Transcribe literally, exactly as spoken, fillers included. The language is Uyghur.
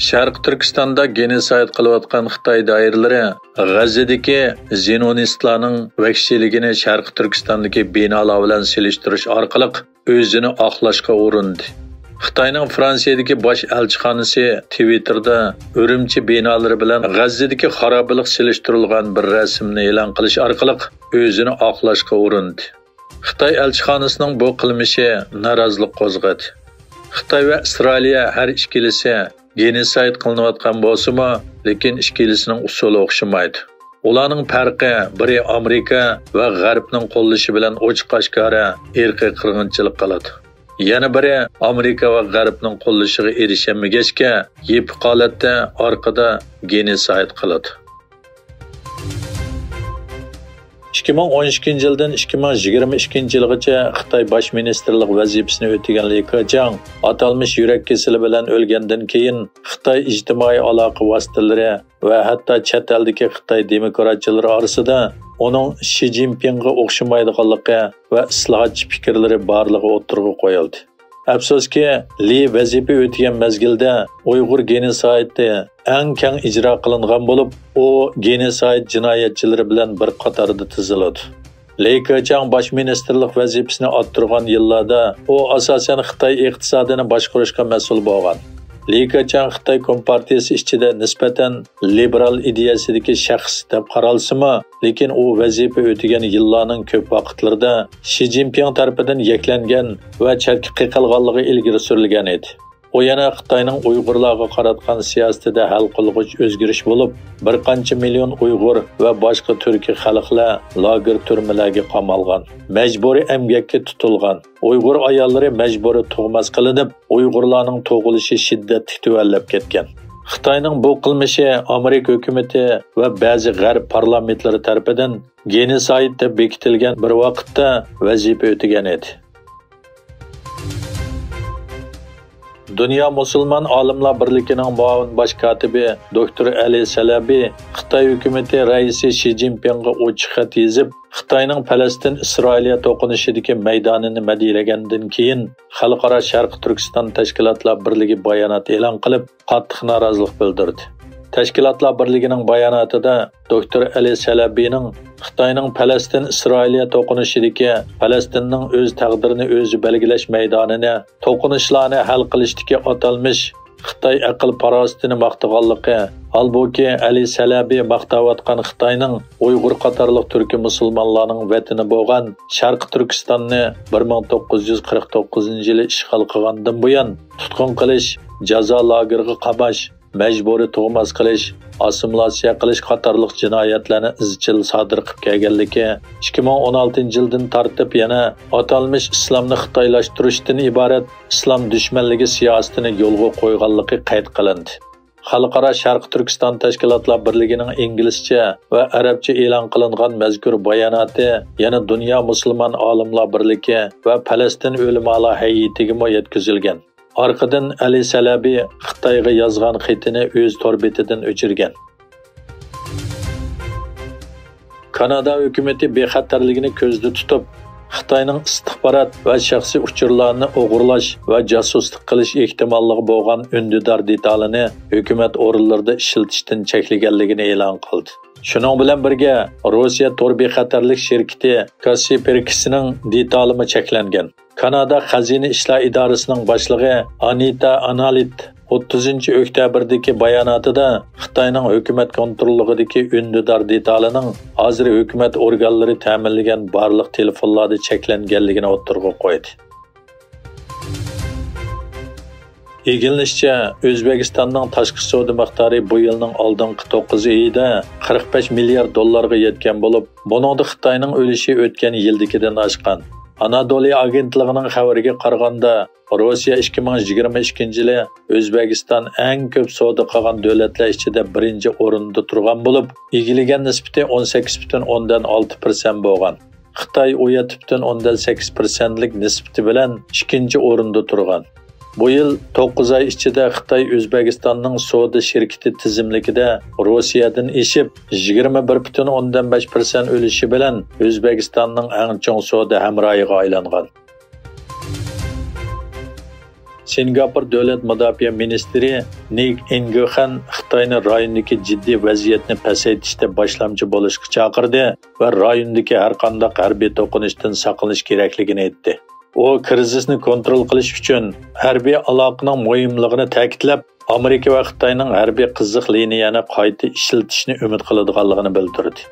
شەرقىي تۈركىستاندا گېنوسايد قىلىۋاتقان خىتاي دائىرىلىرى غەززىدىكى زىيونىستلارنىڭ ۋەھشىيلىكىنى شەرقىي تۈركىستاندىكى بىنالار بىلەن سېلىشتۇرۇش ئارقىلىق ئۆزىنى ئاقلاشقا ئۇرۇندى. خىتاينىڭ فرانسىيەدىكى باش ئەلچىخانىسى تىۋىتتېردا ئۈرۈمچى بىنالىرى بىلەن غەززىدىكى خارابىلىق سېلىشتۇرۇلغان بىر رەسىمنى ئېلان قىلىش ئارقىلىق ئۆزىنى ئاقلاشقا ئۇرۇندى. خىتاي ئەلچىخانىسىنىڭ بۇ قىلمىشى نارازىلىق قوزغىدى. خىتاي ۋە ئىسرائىلىيە ھەر ئىككىلىسى گېنوسايد قىلىنىۋاتقان بولسىمۇ، لېكىن ئىككىلىسىنىڭ ئۇسۇلى ئوخشىمايدۇ. ئۇلارنىڭ پەرقى بىرى ئامېرىكا ۋە غەربنىڭ قوللىشى بىلەن ئوچۇق-ئاشكارا ئىرقىي قىرغىنچىلىق قىلىدۇ. يەنە بىرى ئامېرىكا ۋە غەربنىڭ قوللىشىغا ئېرىشەلمىگەچكە، يېپىق ھالەتتە ئارقىدا گېنوسايد قىلىدۇ. ئىككى مىڭ ئون ئىككىنچى يىلدىن ئىككى مىڭ يىگىرمە ئىككىنچى يىلغىچە خىتاي باش مىنىستىرلىق ۋەزىپىسىنى ئۆتىگەن لى كېچياڭ ئاتالمىش يۈرەك كېسىلى بىلەن ئۆلگەندىن كېيىن، خىتاي ئىجتىمائىي ئالاقە ۋاسىتىلىرى ۋە ھەتتا چەت ئەلدىكى خىتاي دېموكراتچىلىرى ئارىسىدا ئۇنىڭ شى جىنپىڭغا ئوخشىمايدىغانلىقى ۋە ئىسلاھاتچى پىكىرلىرى بارلىقى ئوتتۇرىغا قويۇلدى. ئەپسۇسكى، لى ۋەزىپە ئۆتىگەن مەزگىلدە ئۇيغۇر گېنوسايدى ئەڭ كەڭ ئىجرا قىلىنغان بولۇپ، ئۇ گېنوسايد جىنايەتچىلىرى بىلەن بىر قاتاردا تىزىلىدۇ. لى كېچياڭ باش مىنىستىرلىق ۋەزىپىسىنى ئاتتۇرغان يىللاردا ئۇ ئاساسەن خىتاي ئىقتىسادىنى باشقۇرۇشقا مەسئۇل بولغان. لى كېچياڭ خىتاي كومپارتىيىسى ئىچىدە نىسبەتەن لىبېرال ئىدىيەسىدىكى شەخس دەپ قارالسىمۇ، لېكىن ئۇ ۋەزىپە ئۆتىگەن يىللارنىڭ كۆپ ۋاقىتلىرىدا شى جىنپىڭ تەرىپىدىن يەكلەنگەن ۋە چەتكە قېقىلغانلىقى ئىلگىرى سۈرۈلگەن ئىدى. ئۇ يەنە خىتاينىڭ ئۇيغۇرلارغا قاراتقان سىياسىتىدە ھەل قىلغۇچ ئۆزگىرىش بولۇپ، بىر قانچە مىليون ئۇيغۇر ۋە باشقا تۈركىي خەلقلەر لاگېر تۈرمىلەرگە قامالغان، مەجبۇرىي ئەمگەككە تۇتۇلغان، ئۇيغۇر ئاياللىرى مەجبۇرىي تۇغماس قىلىنىپ، ئۇيغۇرلارنىڭ تۇغۇلۇشى شىددەتلىك تۆۋەنلەپ كەتكەن. خىتاينىڭ بۇ قىلمىشى ئامېرىكا ھۆكۈمىتى ۋە بەزى غەرب پارلامېنتلىرى تەرىپىدىن گېنوسايد دەپ بېكىتىلگەن بىر ۋاقىتتا ۋەزىپە ئۆتىگەن ئىدى. دۇنيا مۇسۇلمان ئالىملار بىرلىكىنىڭ مۇئاۋىن باش كاتىپى دوكتور ئەلى سەلەبى خىتاي ھۆكۈمىتى رەئىسى شى جىنپىڭغا ئوچۇق خەت يېزىپ، خىتاينىڭ پەلەستىن ئىسرائىلىيە توقۇنۇشىدىكى مەيدانىنى مەدھىيەلىگەندىن كېيىن، خەلقئارا شەرقىي تۈركىستان تەشكىلاتلار بىرلىكى بايانات ئېلان قىلىپ، قاتتىق نارازىلىق بىلدۈردى. تەشكىلاتلار بىرلىكىنىڭ باياناتىدا دوكتور ئەلى سەلەبىنىڭ خىتاينىڭ پەلەستىن ئىسرائىلىيە توقۇنۇشىدىكى پەلەستىننىڭ ئۆز تەقدىرىنى ئۆزى بەلگىلەش مەيدانىنى، توقۇنۇشلارنى ھەل قىلىشتىكى ئاتالمىش خىتاي ئەقىل پاراسىتىنى ماختىغانلىقى، ھالبۇكى، ئەلى سەلەبى ماختاۋاتقان خىتاينىڭ ئۇيغۇر قاتارلىق تۈركىي مۇسۇلمانلارنىڭ ۋەتىنى بولغان شەرقىي تۈركىستاننى بىر مىڭ توققۇز يۈز قىرىق توققۇزىنچى يىلى ئىشغال قىلغاندىن بۇيان تۇتقۇن قىلىش، جازا لاگېرىغا قاماش، مەجبۇرىي تۇغماس قىلىش، ئاسسىمىلياتسىيە قىلىش قاتارلىق جىنايەتلەرنى ئىزچىل سادىر قىلىپ كەلگەنلىكى، ئىككى مىڭ ئون ئالتىنچى يىلدىن تارتىپ يەنە ئاتالمىش ئىسلامنى خىتايلاشتۇرۇشتىن ئىبارەت ئىسلام دۈشمەنلىكى سىياسىتىنى يولغا قويغانلىقى قەيت قىلىندى. خەلقئارا شەرقىي تۈركىستان تەشكىلاتلار بىرلىكىنىڭ ئىنگلىزچە ۋە ئەرەبچە ئېلان قىلىنغان مەزكۇر باياناتى يەنە دۇنيا مۇسۇلمان ئالىملار بىرلىكى ۋە پەلەستىن ئۆلىمالار ھەيئىتىگىمۇ يەتكۈزۈلگەن. ئارقىدىن ئەلى سەلەبى خىتايغا يازغان خېتىنى ئۆز تور بېتىدىن ئۆچۈرگەن. كانادا ھۆكۈمىتى بىخەتەرلىكىنى كۆزدە تۇتۇپ، خىتاينىڭ ئىستىخبارات ۋە شەخسىي ئۇچۇرلارنى ئوغرىلاش ۋە جاسۇسلۇق قىلىش ئېھتىماللىقى بولغان ئۈندىدار دېتالىنى ھۆكۈمەت ئورۇنلىرىدا ئىشلىتىشتىن چەكلىگەنلىكىنى ئېلان قىلدى. شۇنىڭ بىلەن بىرگە، روسىيە تور بىخەتەرلىك شىركىتى كاسپېرسكىنىڭ دېتالىمۇ چەكلەنگەن. كانادا خەزىنە ئىشلار ئىدارىسىنىڭ باشلىقى ئانىتا ئانالىت ئوتتۇزىنچى ئۆكتەبىردىكى باياناتىدا خىتاينىڭ ھۆكۈمەت كونتروللۇقىدىكى ئۈندىدار دېتالىنىڭ ھازىر ھۆكۈمەت ئورگانلىرى تەمىنلىگەن بارلىق تېلېفونلاردا چەكلەنگەنلىكىنى ئوتتۇرىغا قويدى. ئىگىلىنىشىچە، ئۆزبېكىستاننىڭ تاشقى سودا مىقدارى بۇ يىلنىڭ ئالدىنقى توققۇز ئېيىدا قىرىق بەش مىليارد دوللارغا يەتكەن بولۇپ، بۇنىڭدا خىتاينىڭ ئۈلۈشى ئۆتكەن يىلدىكىدىن ئاشقان. ئانادولى ئاگېنتلىقىنىڭ خەۋىرىگە قارىغاندا، روسىيە ئىككى مىڭ يىگىرمە ئىككىنچى يىلى ئۆزبېكىستان ئەڭ كۆپ سودا قىلغان دۆلەتلەر ئىچىدە بىرىنچى ئورۇندا تۇرغان بولۇپ، ئىگىلىگەن نىسبىتى ئون سەككىز پۈتۈن ئوندىن ئالتە پىرسەنت بولغان. خىتاي ئون يەتتە پۈتۈن ئوندىن سەككىز پىرسەنتلىك نىسبىتى بىلەن ئىككىنچى ئورۇندا تۇرغان. بۇ يىل توققۇز ئاي ئىچىدە خىتاي ئۆزبېكىستاننىڭ سودا شىركىتى تىزىملىكىدە روسىيەدىن ئېشىپ، يىگىرمە بىر پۈتۈن ئوندىن بەش پىرسەنت ئۈلۈشى بىلەن ئۆزبېكىستاننىڭ ئەڭ چوڭ سودا ھەمراھىغا ئايلانغان. سىنگاپور دۆلەت مۇداپىئە مىنىستىرى نىك ئىنگخەن خىتاينى رايوندىكى جىددىي ۋەزىيەتنى پەسەيتىشتە باشلامچى بولۇشقا چاقىردى ۋە رايوندىكى ھەرقانداق ھەربىي توقۇنۇشتىن ساقلىنىش كېرەكلىكىنى ئېيتتى. ئۇ كىرىزىسنى كونترول قىلىش ئۈچۈن ھەربىي ئالاقىنىڭ مۇھىملىقىنى تەكىتلەپ، ئامېرىكا ۋە خىتاينىڭ ھەربىي قىزىق لىنىيەنى قايتا ئىشلىتىشنى ئۈمىد قىلىدىغانلىقىنى بىلدۈردى.